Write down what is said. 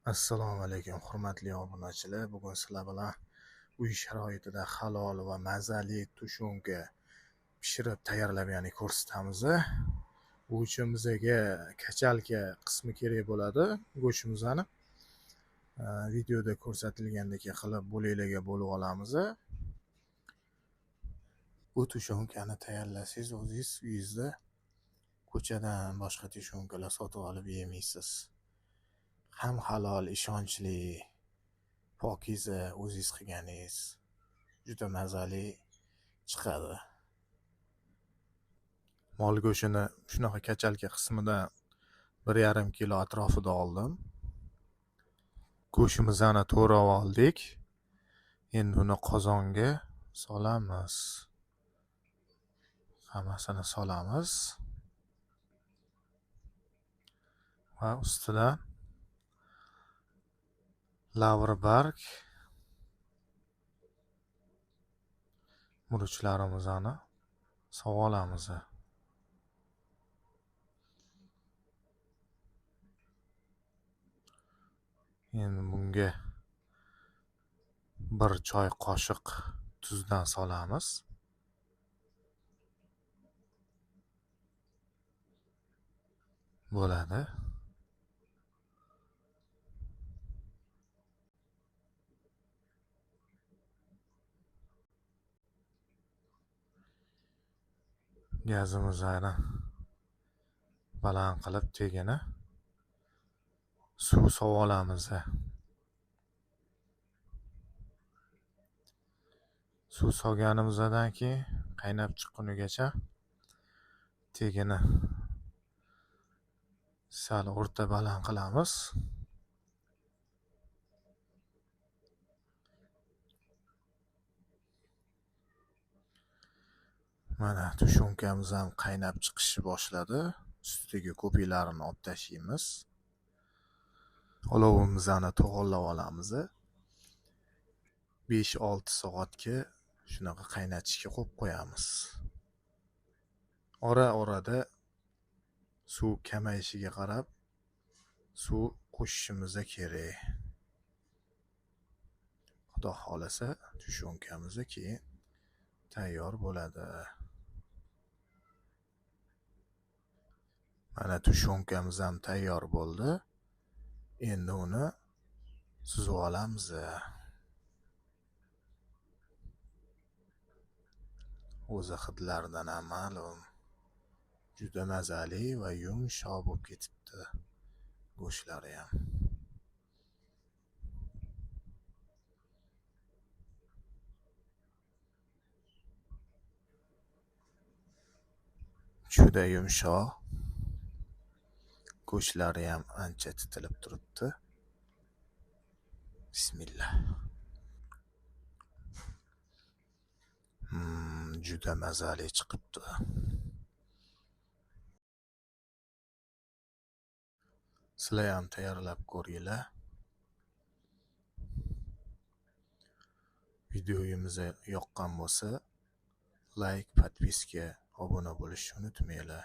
Assalomu alaykum, hurmatli obunachilar. Bugun sizlar bilan uy sharoitida halol va mazali tushunka pishirib tayyorlab, ya'ni ko'rsatamiz. Bu uchun bizga kachalka qismi kerak bo'ladi, go'shtimizni. Videoda ko'rsatilgandek qilib bo'laklarga bo'lib olamiz. Bu tushunkani tayyorlasangiz o'zingiz uyingizda ko'chadan boshqa tushunkalar sotib olib yemaysiz. Ham halol, ishonchli, pokiza o'zingiz qilganingiz juda mazali chiqadi. Mol go'shtini shunaqa kachalka qismidan 1,5 kilo atrofida oldim. Go'shtimizni to'rab oldik. Endi uni qozonga solamiz. Hammasini solamiz. Va ustidan lavr barg, murchlarimizni solamiz. Endi bunga 1 choy qoshiq tuzdan solamiz. Bo'ladi. Gazimizni baland qilib tegini suv solamiz. Suv solganimizdan keyin qaynab chiqqunigacha tegini sal o'rta baland qilamiz. Mana tushunkamiz ham qaynab chiqishni boshladi. Ustidagi ko'piklarini olib tashlaymiz. Olovimizni to'g'irlab olamiz. 5-6 soatga shunaqa qaynatishga qo'yib qo'yamiz. Ora-orada suv kamayishiga qarab suv qo'shishimiz kerak. Xudo xolasa tushunkamiz keyin tayyor bo'ladi. Mana tushunkamiz ham tayyor bo'ldi. Endi uni suzib olamiz. O'zi hidlaridan ham ma'lum. Juda mazali va yumshoq bo'lib ketibdi go'shtlari ham. Juda yumshoq. Go'shtlari ham ancha titilib turibdi. Bismillah. Juda mazali chiqibdi. Sizlar ham tayyorlab ko'ringlar. Videomiz yoqqan bo'lsa, like, podpiska, obuna bo'lishni unutmanglar.